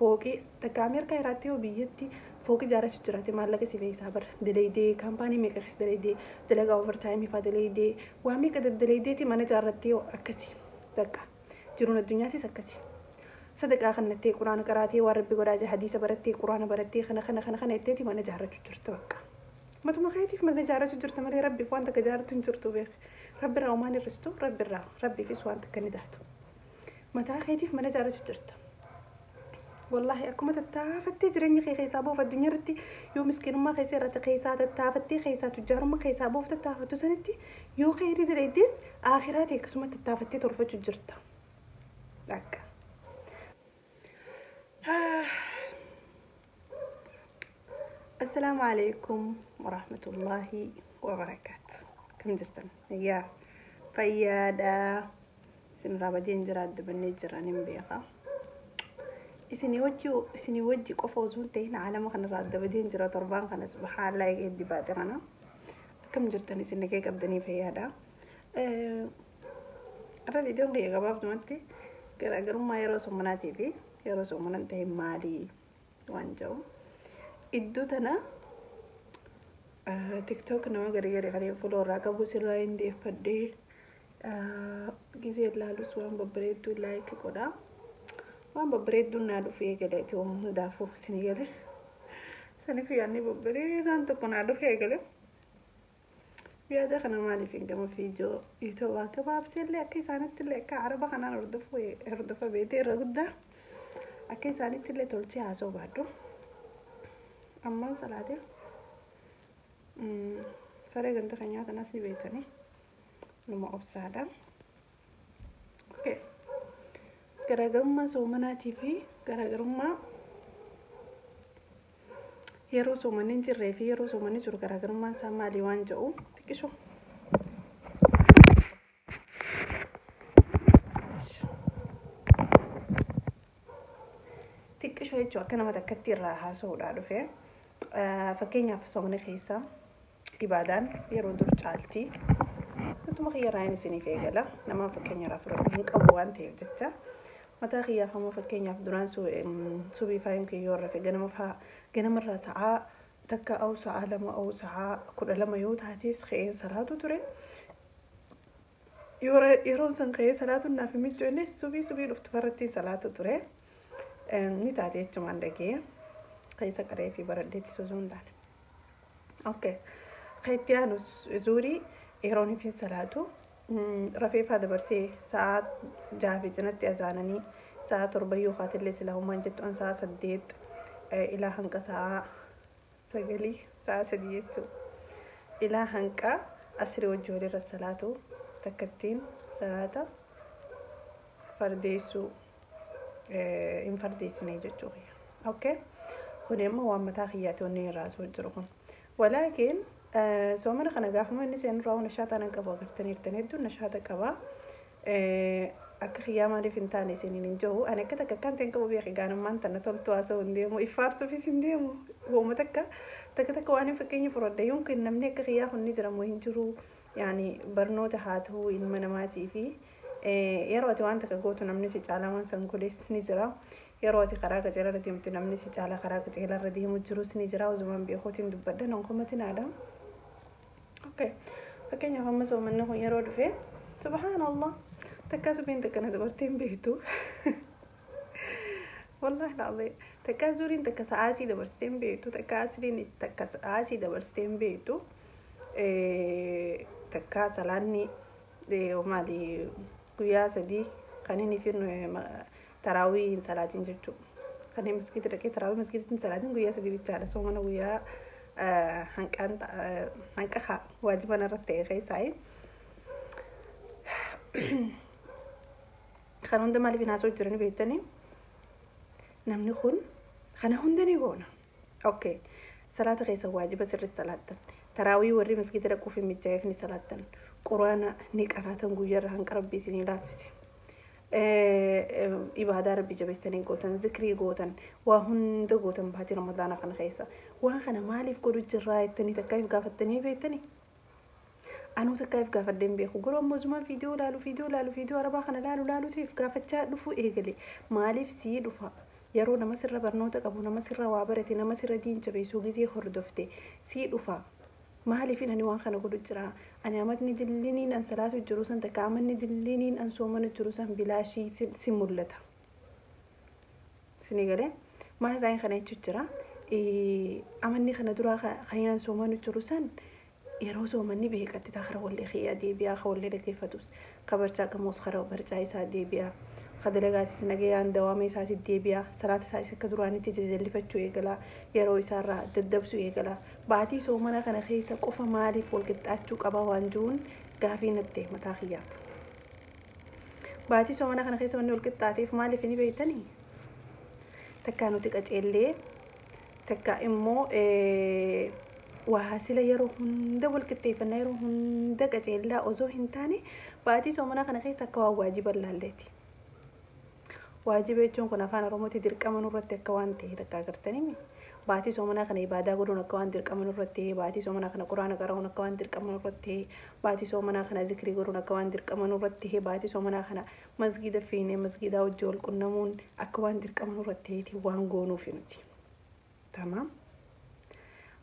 Fooqii takka Ameerikaa irratti yoo biyyatti fooqii ijaarrachuu jiraate maallaqa si fe'isaa bara dalaydee kaampaanii meeqa keessa dalaydee dalagaa overtime fa'aa dalaydee waa meeqa daddaleydeeti mana ijaarrattee akkasi bakka jiruun addunyaatis akkasi. Sadaqaa kannattee quraana qaraatee waan rabbi godhaa jira hadiisa barattee quraana barattee kana kana kana kana jetteeti mana ijaarrachuu jirta bakka. Matuma keetiif mana ijaarrachuu jirta malee rabbiif waan takka ijaarratu hin jirtu beek. Rabbirraa homaan hir'istu rabbirraa rabbiifis waan takka ni taatu. Mataa keetiif mana ijaarrachuu jirta. Wallaahi akkuma tattaafattee jireenya kee keessaa boof addunyaa irratti yoo miskiinummaa keessa irratti keessaa tattaafattee keessaa tujjaarummaa keessaa boof tattaafattu sanitti yoo kheyrii dalaydis akhiraa tee akkasuma tattaafattee tolfachuu jirta. Akka. Assalaamu alaikum warahmatullaahi wabarakaatu. Kam jirtan? Nagyaa fayyaadha. Isinirraa badeen jira adda bannee jira nin beeka. Isinii wajji isinii wajji qofa osoo hin ta'in aalama kanarraa adda badeen jira torbaan kana subhaanallah eega heddi baate kana. Akkam jirtan isin nagee qabdanii fayyaadha. Irra viidiyoon kiyya gabaabdumatti garaagarummaa yeroo soomanaatii fi yeroo soomana hin ta'in maali waan jedhu. Iddoo tana tiktok nama gari gari kan follow irraa qabu sirraa hin deeffadhee gizee ilaalus waan babbareedduu like godha. Waan babbareedduun naa dhufee eegale itti waan hundaafuu isin gale. Saniif yaadni babbareedaan tokko naa dhufee eegale. Yaada kana maaliif hin gama fiijoo yuutuubaa gabaabsee illee akka isaanitti illee akka araba kanaan hordofu hordofa beetee irra guddaa akka isaanitti illee tolchee haasoo baadhu. Ammaan salaatee saree ganda keenyaa kanas ni beektanii numa obsaadha. Okay. Garaagarummaa soomanaatii fi garaagarummaa yeroo soomanni hin jirree fi yeroo soomanni jiru garaagarummaan isaa maali waan jedhu xiqqisho. Xiqqisho jechuun akka nama takkatti irraa haasa'uudhaa dhufe. Fakkeenyaaf soomana keessa ibaadaan yeroo dur caalti. Utuma kiyya irraa isiniif eegala. Nama fakkeenya irraa fudhadhu hin qabu waan ta'eef jecha. Mataa kiyyaaf ammoo fakkeenyaaf duraan subii fa'aa yookiin yoo rafe ganama fa'aa ganamarraa sa'aa takka au sa'aa 2 au sa'aa 12 yoo taates ka'een salaatu ture. Yeroon san ka'ee salaatuun naaf hin mijoofne subii subii dhuftu farrattiin salaatu ture. Ni taate jechumaan dhagee keessa qaree fi baradheetti osoo hin taane. Okay. Kan itti aanu zuurii yeroon hin salaatu rafee faa dabarsee sa'aa 6 fi cinatti azaananii sa'aa 7 yoo kaatillee silaa homaan jettu an sa'aa 8 ilaa hanqa sa'aa 9 sa'aa 3 jechuudha. Ilaa hanqa asrii wajji walirra salaatu takkattiin salaata fardeessuu hin fardeessine jechuudha. Okay. Kuni amma waan mataa kiyyaati wanni irraa asoo jiru kun. Walaakin soomana kana gaafuma inni seenu irraa nashaataa nan qabu agartaniirtan hedduun nashaata qaba. Akka kiyyaa maaliif hin taane isiniin hin jiru. Ani akka takka akkaan ta'e hin qabu beeki gaanummaan tana toltu haasa'u hin deemu iffaarsuufis hin deemu. Wooma takka takka takka waan hin fakkeenya fudhadha. Yookiin namni akka kiyyaa kun ni jira moo hin jiru. Yaani barnoota haa ta'u ilma namaatii fi yeroo ati waan takka gootu namni si caalaa waan san godhes ni jira. Yeroo ati karaa qajeelaa irra deemtu namni si caalaa karaa qajeelaa irra deemu jirus ni jira. Ozumaan beekuutiin dubbadha nan komatinaadha. Okay. Fakkeenyaaf amma soomanni kun yeroo dhufe subhaanallah takkaa subiin takka na dabartee hin beektu. Wallahi laalee takkaa zuuriin takka sa'aatii dabarsitee hin beektu takkaa asriin takka sa'aatii dabarsitee hin beektu. Takkaa salaanni maali guyyaa 3 kan inni fi taraawii hin salaatiin jechuudha. Kan inni masgiida dhaqee taraawii masgiidatti hin salaatiin guyyaa 3 bichaadha. Soomana guyyaa hanqaan hanqa waajiba narratti ta'e keessaa. Kan hunda maaliif hin haasa'u jiranii beektanii? Namni kun kana hunda ni goona. Okay. Salaata keessa waajiba sirriitti salaattan. Taraawii warri masgiida dhaquuf hin mijaa'eef ni salaattan. Quraana ni qaraatan guyyaarra hanqa rabbii isinii laaffise. Ibaadaa rabbii jabeessanii gootan, zikrii gootan, waa hunda gootan baatii Ramadaana kana keessa. Waan kana maaliif godhu jirraa jettanii takka if gaafattanii beektanii? Anuu takka if gaafadhee hin beeku. Garuu ammoo zumaan viidiyoo laalu, viidiyoo laalu, viidiyoo arabaa kana laalu laaluuti if gaafachaa dhufuu eegale. Maaliif sii dhufa? Yeroo nama sirra barnoota qabu, nama sirra waa barate, nama sirra diin jabeessuu gizee hordofte sii dhufa. Maaliifin ani waan kana godhu jira? Ani amatni dilliniin an salaatu jiru san takka amanni dilliniin an soomanu jiru san bilaashii si mul'ata. Isinii galee maal kana jechuun jira? Amanni kana duraa kan an soomanu jiru san yeroo soomanni beekatti taa kara wallee xiyyaa deebi'aa, ka wallee dhaggeeffatus ka barcaa qamuus kara barcaa isaa deebi'aa, ka dalagaatis nagayaan dawaama isaatti deebi'aa, salaata isaas akka duraanitti jajallifachuu eegalaa, yeroo isaarraa daddabsuu eegalaa. Baatii soomana kana keessa qofa maaliif wal qixxaachuu qaba waan jiruun gaafii natti mataa kiyyaaf. Baatii soomana kana keessa wanni wal qixxaateef maaliif ni beektanii? Takkaa nuti qaceellee, takka immoo waa sila yeroo hunda wal qixxeeffannaa, yeroo hunda qaceellaa osoo hin taane, baatii soomana kana keessa akka waan waajiba laalleeti. Waajiba jechuun kun afaan Oromootti dirqama nurratti akka waan ta'e takka agartanii, baatii soomanaa kana ibaadaa godhuun akka waan dirqama nurratti ta'e, baatii soomanaa kana quraana qara'uun akka waan dirqama nurratti ta'e, baatii soomanaa kana zikrii godhuun akka waan dirqama nurratti ta'e, baatii soomanaa kana masgiida fiinee masgiidaa wajji wal qunnamuun akka waan dirqama nurratti ta'eeti waan goonuufi nuti. Tamaam.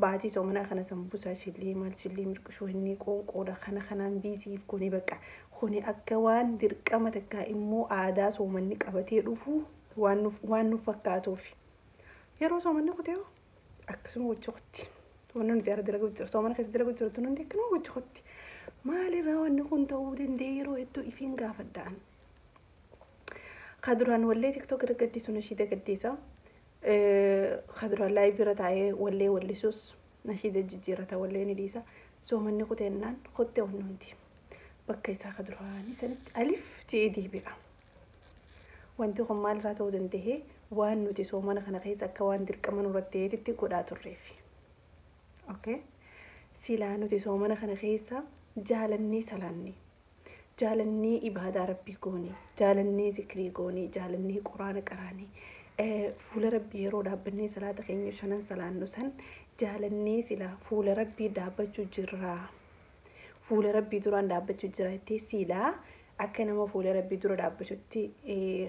Baatii soomanaa kana sambuusaa shillii maal shillii mirqishuu inni qoonqoodha kana kanaan biisiif kuni bakka kuni akka waan dirqama takkaa immoo aadaa soomanni qabatee dhufu waan nuuf fakkaatuuf. Yeroo soomanni kutee akkasuma gocha qotti. Wanni nuti ara dalagu jiru soomana keessa dalagu jirtu hundi akkanuma gocha qotti. Maalirraa wanni kun ta'uu danda'e yeroo hedduu ifiin gaafadhaan. Ka duraan wallee TikTok irra gaddiisu nashiida gaddiisa. Ka duraan live irra taa'ee wallee wallisuus nashiida jijjiirrata, wallee ni dhiisa. Soomanni kuteennaan kottee wanni hundi bakka isaa ka duraanii sanitti alif je'ee deebi'a. Wanti kun maalirraa ta'uu danda'e? Waan nuti soomana kana keessa akka waan dirqama nurratti ta'eetitti godhaa turreef. Okay? Silaa nuti soomana kana keessa jaalannee salaanne, jaalannee ibaadaa rabbii goone, jaalannee zikrii goone, jaalannee quraana qaraane, fuula rabbii yeroo dhaabbannee salaata keenya shanan salaannu san jaalannee silaa fuula rabbii dhaabbachuu jirraa. Fuula rabbii duraan dhaabbachuu jira jettee silaa akka nama fuula rabbii dura dhaabbachutti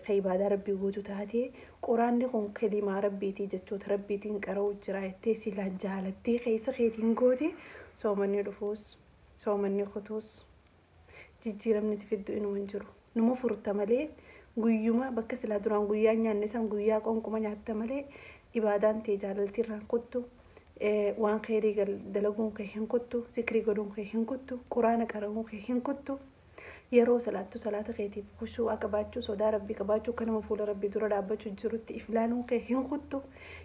ka ibaadaa rabbii guutuu taate, quraanni kun kalimaa rabbiitii, jechoota rabbiitiin qara'uu jira jettee silaan jaalattee keessa keetiin goote, soomanni dhufuus soomanni kutuus jijjiiramni itti fiddu inuma hin jiru. Numa furta malee guyyuma bakka silaa duraan guyyaa nyaanne san guyyaa qoonquma nyaatta malee ibaadaan ta'e jaalaltii irraan kuttu, waan kheyrii dalaguun kee hin kuttu, zikrii godhuun kee hin kuttu, quraana qara'uun kee hin kuttu. Yeroo salaattu salaata keetiif khushuu'a qabaachuu, sodaa rabbii qabaachuu, akka nama fuula rabbii dura dhaabbachuu jirutti if ilaaluun kee hin kuttu.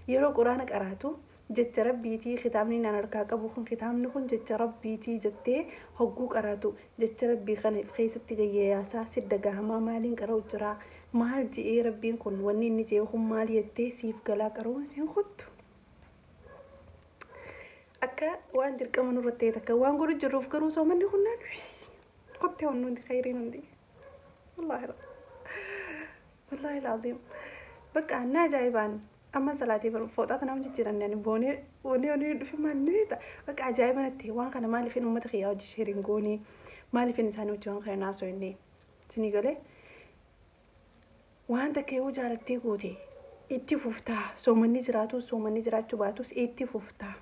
Yeroo quraana qaraatu jecha rabbiitii, kitaabni naan harkaa qabu kun, kitaabni kun jecha rabbiitii jettee hogguu qaraatu, jecha rabbii kana keessatti gayyayaasaa si dagahamaa, maaliin qara'u jiraa, maal je'ee rabbiin kun, wanni inni je'e kun maal jettee siif galaa qara'uun hin kuttu. Akka waan dirqama nurratti ta'e takka waan godhu jirruuf garuu soomanni kun naan qottee wanni hundi khayriin hundi. Wallaahi wallaahi alaaziim bakka anna ajaa'ibaan amma salaatee baru fooxaa kana jijjiiranne ani boonee boonee boonee dhufe maal ni ta'a bakka ajaa'iba natti. Waan kana maaliifin uummata kiyyaa hojii sheeriin goonee, maaliifin isaanii hojii waan kana naasoo inni isinii galee? Waan takka yoo jaalattee goote itti fuftaa, soomanni jiraatus soomanni jiraachuu baatus itti fuftaa.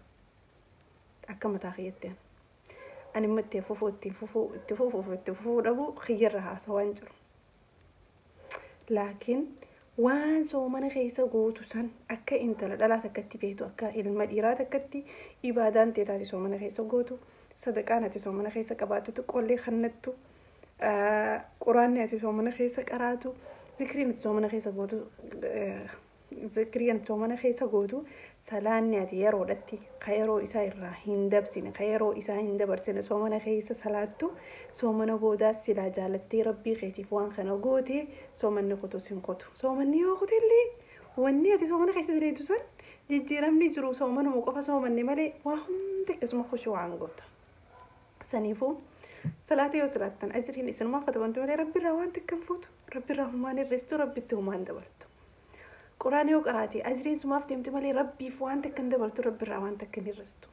Akka mataa kiyyatti ani immoo itti fufuu itti fufuu itti fufuuf itti fufuu dhabu kiyyarra haasawaa hin jiru. Laakiin waan soomana keessa gootu san akka intala dhalaa takkatti beektu, akka ilma dhiiraa takkatti, ibaadaan ta'e taate soomana keessa gootu, sadaqaan ati soomana keessa qabaattu xiqqoollee kannattu, quraanni ati soomana keessa qaraatu, zikriin ati soomana keessa gootu, zikriin ati soomana keessa gootu, salaanni ati yeroodhatti ka yeroo isaa irraa hin dabsine, ka yeroo isaa hin dabarsine soomana keessa salaattu, soomana boodaas silaa jaalattee rabbii keetiif waan kana goote, soomanni kutus hin kutu. Soomanni yoo kutellee wanni ati soomana keessa jireetu san jijjiiramni jiru soomanuma qofa soomanne malee waa hundi akkasuma kushi waan goota. Saniifuu salaata yoo salaattan ajriin isinumaaf katabantu malee rabbiirraa waan takka hin fuutu, rabbiirraa humaan hir'istu, rabbitti humaan dabaltu. Quraana yoo qaraate ajriin sumaaf deemti malee rabbiif waan takka hin dabaltu, rabbiirraa waan takka hin hir'istu.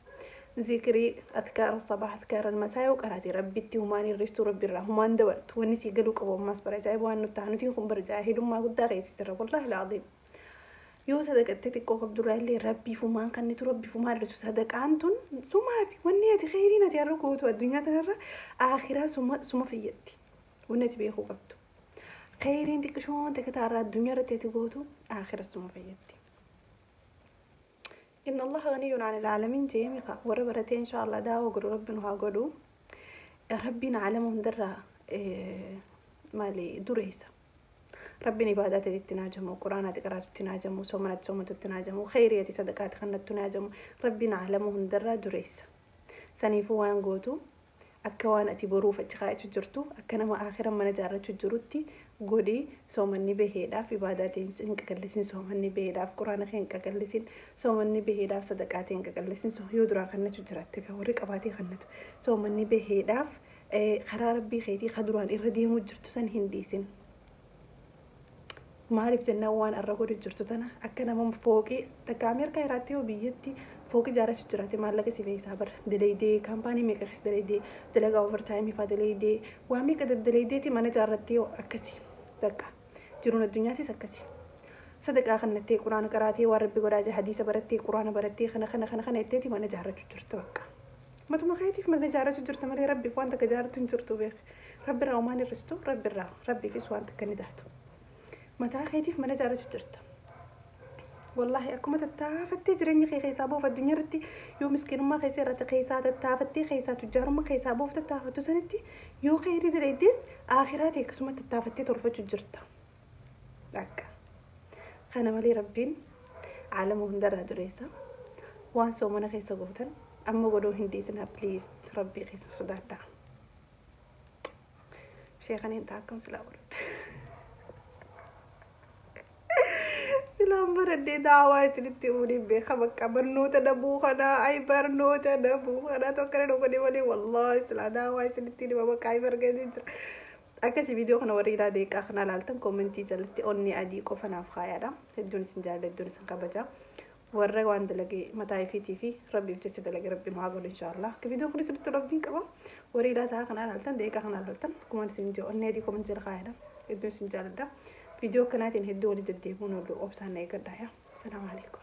Zikrii adkaara sabaa adkaara masaa yoo qaraate rabbitti humaan hir'istu, rabbiirraa humaan dabaltu. Wanni sii galuu qabu ammas bara ajaa'iba waan nuti ta'a nutiin kun bara jaahilummaa guddaa keessa jirra, wallaahi laaziim. Yoo sadaqattee xiqqoo qabdurraa illee rabbiifumaan kannitu rabbiifumaan hir'isu sadaqaan tun sumaafi wanni ati kheyriin ati har'a gootu addunyaa tanarra akhiraa suma fayyaddi. Wanni ati beekuu qabdu. Kheyriin xiqqishoon takka taarraa addunyaa irratti ati gootu akhira suma fayyaddi. Inna Allaha ghaniyyun 'anil 'aalamiin jeemi kaa warra baratee insha Allah daawaa godhu rabbi nu haa godhu. Rabbiin aalama hundarraa maali dureessa. Rabbiin ibaadaa ta'e itti naajamu, quraana ati qaraatu itti naajamu, soomana ati soomatu itti naajamu, kheyrii ati sadaqaa ati kannattu naajamu. Rabbiin aalama hundarraa dureessa. Saniifuu waan gootu akka waan ati boruuf achi kaa'achuu jirtu akka nama akhira mana ijaarrachuu jirutti godhi. Soomanni baheedhaaf ibaadaa ta'e hin qaqallisin, soomanni baheedhaaf quraana kee hin qaqallisin, soomanni baheedhaaf sadaqaa ta'e hin qaqallisin. Yoo duraa kannachuu jiraatte kan warri qabaatee kannatu soomanni baheedhaaf karaa rabbii keetii ka duraan irra deemuu jirtu san hin dhiisin. Maaliif jennaan waan arra godhu jirtu tana akka nama fooqii takka Ameerikaa jiraatti yoo biyyatti fooqii ijaarrachuu jiraate maallaqa si fe'isaa bara dalaydee kaampaanii meeqa keessa dalaydee dalagaa overtime faa dalaydee waa meeqa daddalaydee mana ijaarrattee yoo akkasi bakka jiruun addunyaatis akkasi. Sadaqaa kannattee quraana qaraatee waan rabbi godhaa jira hadiisa barattee quraana barattee kana kana kana kana jetteeti mana ijaarrachuu jirtu bakka. Matuma keetiif mana ijaarrachuu jirta malee rabbiif waan takka ijaarratu hin jirtu beek. Rabbi irraa homaan hir'istu rabbi irraa rabbiifis waan takka ni taatu. Mataa keetiif mana ijaarrachuu jirta. Wallaahi akkuma tattaafattee jireenya kee keessaa boof addunyaa irratti yoo miskiinummaa keessa irratti keessaa tattaafattee keessaa tujjaarummaa keessaa boof tattaafattu sanitti yoo kheyrii dalaydis akhiraa ta'e akkasuma tattaafattee tolfachuu jirta. Akka kana malee rabbiin aalama hundarraa dureessa. Waan soomana keessa gootan amma godhuu hin dhiisinaa please rabbii keessa sodaadhaa. Sheekaniin ta'a akkam silaa baradhe. Silaan baradhee daawaa isinitti himuun beeka bakka barnoota dhabuu kana ay barnoota dhabuu kana tokko na godhe malee wallaahi silaa daawaa isinitti hima bakka ay bargatee jira. Akkasii viidiyoo kana warri ilaa deeqaa kana ilaaltan koomentii jalatti onnee adii qofa naaf kaayaadha. Hedduun isin jaalladha hedduun isin kabaja. Warra waan dalagee mataa ifiitii fi rabbiif jecha dalage rabbi nu haa godhu inshaallah. Akka viidiyoo kun isinitti tolu abdiin qaba. Warri ilaa sa'a kana ilaaltan deeqaa kana ilaaltan akkuma isin jiru onnee adii koomentii jala kaayaadha. Hedduun isin jaalladha. Viidiyoo akkanaatiin hedduu walii deddeebi'uun oolu obsaan na eeggadha yaa. Salaamu alaikum.